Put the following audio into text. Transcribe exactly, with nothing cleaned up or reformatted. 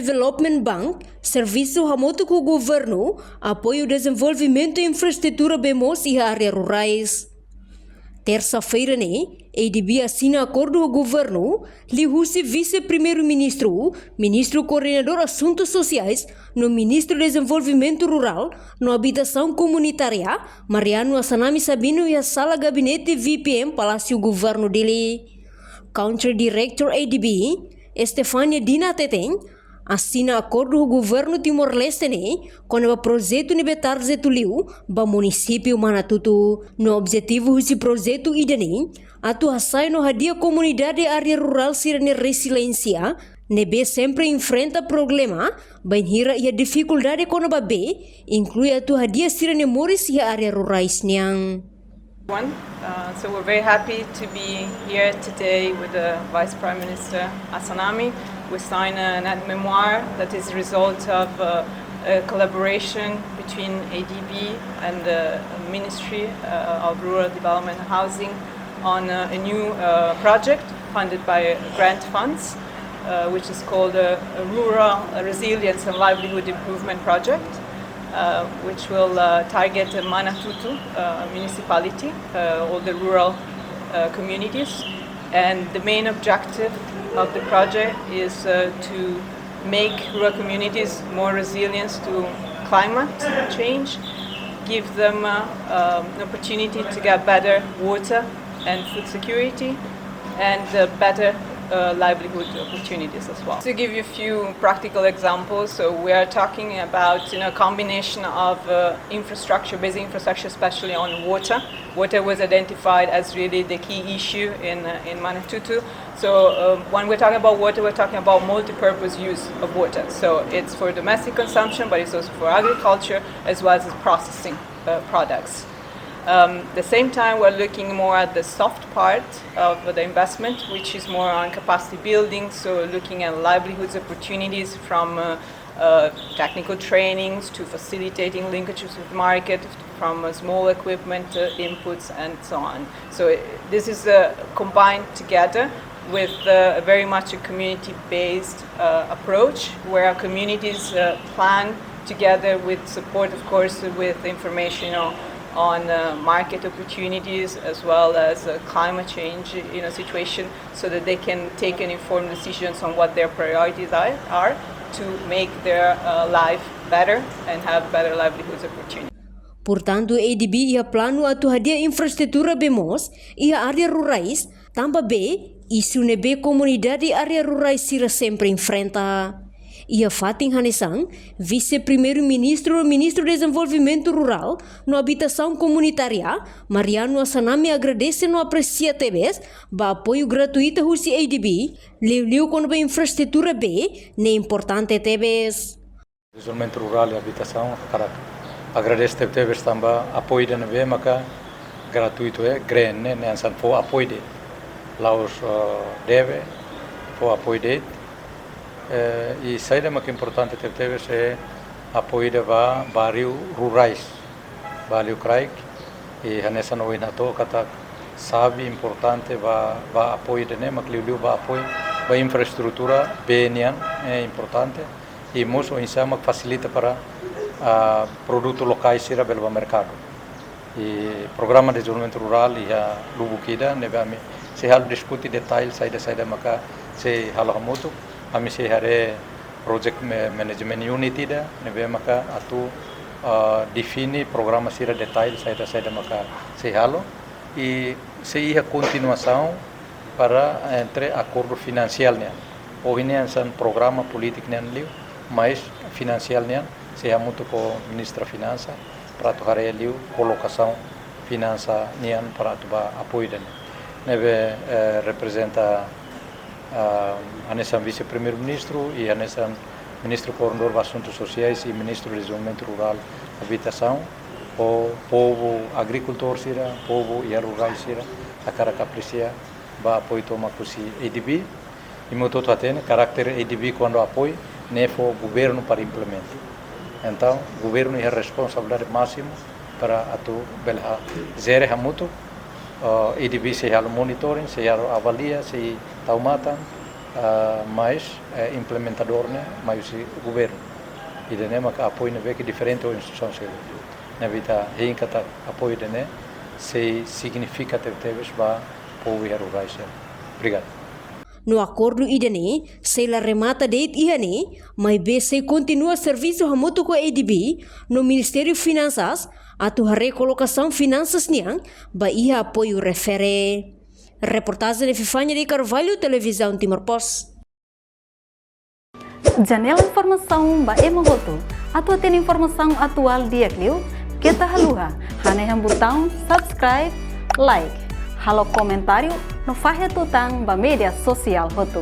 Development Bank servisu hamutuk ho governu, apoiu dezenvolvimentu infraestrutura bee moos iha área rurais. Tersa-feira ne'e, ADB asina akordu ho governu, liuhusi Vise-Primeiru-Ministru, Ministru Koordenadór Asuntu Sosiais, no Ministru Dezenvolvimentu Rurál no Abitasaun Komunitária, Mariano Assanami Sabino iha sala gabinete VPM Palásiu Governu Dili. Country Director ADB, Estefania Dina hateten, asina akordu ho governu Timor-Leste ne'e kona-ba projetu ne'ebé tarjetu liu ba munisípiu Manatutu. No objetivu husi projetu ida-ne'e atu hasa'e no hadi'a komunidade área rurál sira-nia reziliénsia, ne'ebé sempre enfrenta problema bainhira iha difikuldade kona-ba bee, inklui atu hadi'a sira-nia moris iha área rurais nian. One. Uh, so we're very happy to be here today with the Vice Prime Minister Assanami. We signed an aide-mémoire that is a result of uh, a collaboration between ADB and the Ministry uh, of Rural Development and Housing on uh, a new uh, project funded by grant funds, uh, which is called a, a Rural Resilience and Livelihood Improvement Project, uh, which will uh, target uh, Manatutu uh, municipality, uh, all the rural uh, communities. And the main objective of the project is uh, to make rural communities more resilient to climate change, give them uh, um, an opportunity to get better water and food security, and uh, better uh, livelihood opportunities as well. To give you a few practical examples, so we are talking about, you know, combination of uh, infrastructure, basic infrastructure, especially on water. Water was identified as really the key issue in uh, in Manatutu. So um, when we're talking about water, we're talking about multi-purpose use of water. So it's for domestic consumption, but it's also for agriculture as well as processing uh, products. Um, the same time, we're looking more at the soft part of the investment, which is more on capacity building, so looking at livelihoods opportunities from uh, uh, technical trainings to facilitating linkages with market, from uh, small equipment uh, inputs and so on. So uh, this is uh, combined together with uh, a very much a community-based uh, approach where our communities uh, plan together with support, of course, with information on, on uh, market opportunities as well as uh, climate change, you know, situation, so that they can take an informed decisions on what their priorities are, are to make their uh, life better and have better livelihoods opportunities. Portantu, ADB iha planu atu hadi'a infraestrutura bee moos iha área rurais, tanba bee isu ne'ebé komunidade área rurais sira sempre enfrenta. Iha fatin hanesan, Vise-Primeiru-Ministru, Ministru Dezenvolvimentu Rurál no Abitasaun Komunitária, Mariano Assanami agradese no apresia tebes ba apoiu gratuita husi ADB, liuliu kona-ba infraestrutura bee ne'e importante tebes. Dezenvolvimentu Rurál i Abitasaun hakarak agradese tebetebes tanba apoiu ida ne'ebé maka gratuitu, eh, green ne'e, ne'e hanesan fó apoiu de'it. La'ós, eh, debe, fó apoiu de'it. Eh, i saida maka importante tebetebes, eh, apoiu ida ba bairru rurais, ba liu kraik, i hanesan ohin hato'o katak xave importante ba, ba apoiu ida-ne'e mak liuliu ba apoiu ba infraestrutura bee nian, eh, importante. I mós oinsá mak fasilita para, ah, produtu lokais sira bele ba merkadu. I programa dezenvolvimentu rurál iha lubuk ida ne'ebé ami sei halo diskute detail saida-saida maka sei halo hamutuk. Ami sei haree project ma-, management unit ida ne'ebé maka atu, ah, define programa sira detail saida-saida maka sei halo. I sei iha kontinuasaun para entre akordu finansiál nian. Ohin ne'e hanesan programa polítika nian liu, mais finansiál nian sei hamutuk ho Ministra Finansa para atu haree liu kolokasaun finansa nian para atu ba apoiu ida-ne'e. Ne'ebé, eh, reprezenta, ah, hanesan Vise-Primeiru-Ministru i hanesan Ministru Koordenadór ba Asuntu Sosiais i Ministru Dezenvolvimentu Rurál Abitasaun, ho povu agrikultór sira, povu iha rurais sira, hakarak apresia ba apoiu tomak husi ADB. Imi hotu-hotu hatene, karakter ADB kuandu apoiu, ne'e fó governu para implementa. Entaun, governu iha responsabilidade másimu para atu bele ha-, jere hamutuk, eh, ADB sei halo monitoring, sei halo avalia, sei tau matan, Ah, mais, eh, implementadór ne'e mai husi governu. Ida-ne'e maka apoiu ne'ebé ke diferente ho instituisaun seluk. Ne'ebé ita hein katak apoiu ida-ne'e sei signifika tebetebes ba povu iha rurál sira. Obrigadu. No akordu ida-ne'e sei la remata de'it iha ne'e, maibé sei kontinua servisu hamutuk ho ADB no Ministériu Finansas atu haree kolokasaun finansas nian ba iha apoiu refere. Reportajen Epifania de Carvalho, Televizaun Timor Post. Janela informasaun ba ema hotu. Atu hatene informasaun atuál di'ak liu, keta haluha hanehan butaun subscribe, like, halo komentáriu no fahe tutan ba média sosiál hotu.